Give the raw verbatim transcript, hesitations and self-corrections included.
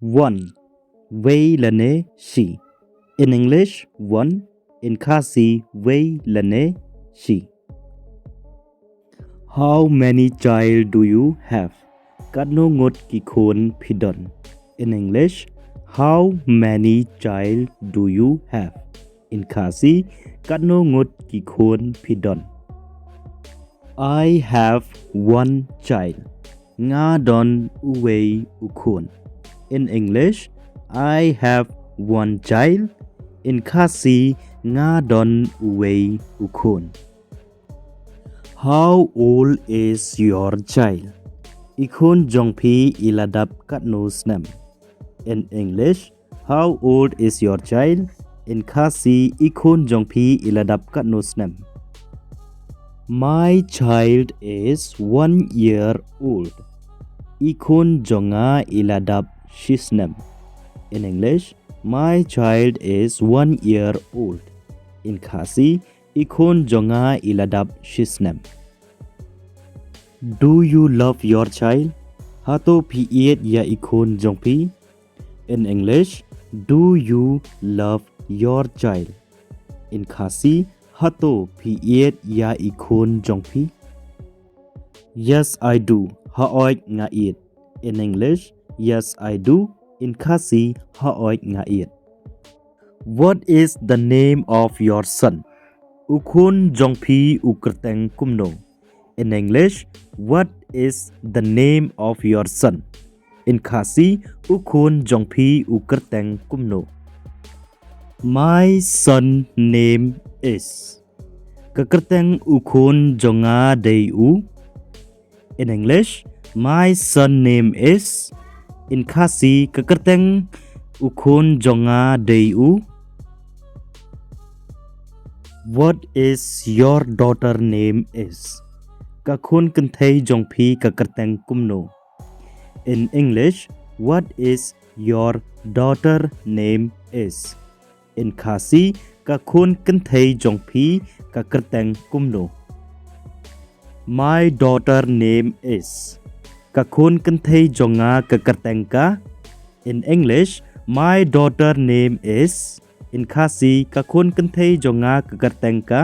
One, wei lane shi. In English, one. In Khasi, wei lane shi. How many child do you have? Katno ngut ki khun phi don? In English, how many child do you have? In Khasi, katno ngut ki khun phi don? I have one child. Nga don uwei u khun. In English, I have one child. In Khasi, nga don uwei u khun. How old is your child? I khun jong phi i la dap katno snem? In English, how old is your child? In Khasi, i khun jong phi i la dap katno snem? My child is one year old. I khun jong nga i la dap shi snem. In English, my child is one year old. In Khasi, i khun jong nga i la dap shi snem. Do you love your child? Hato phi ïeit ïa i khun jong phi? In English, do you love your child? In Khasi, hato phi ïeit ïa i khun jong phi? Yes, I do. Hooid nga ïeit. In English, yes, I do. In Khasi, hooid nga ïeit. What is the name of your son? U khun jong phi u kyrteng kumno? In English, what is the name of your son? In Khasi, u khun jong phi u kyrteng kumno? My son name is. Ka kyrteng u khun jong nga dei u. In English, my son name is. In Khasi, ka kyrteng u khun jong nga dei u. What is your daughter name is? Ka khun kynthei jong phi ka kyrteng kumno? In English, what is your daughter name is? In Khasi, ka khun kynthei jong phi ka kyrteng kumno? My daughter name is. Ka khun kynthei jong nga ka kyrteng ka. In English, my daughter name is. In Khasi, ka khun kynthei jong nga ka kyrteng ka.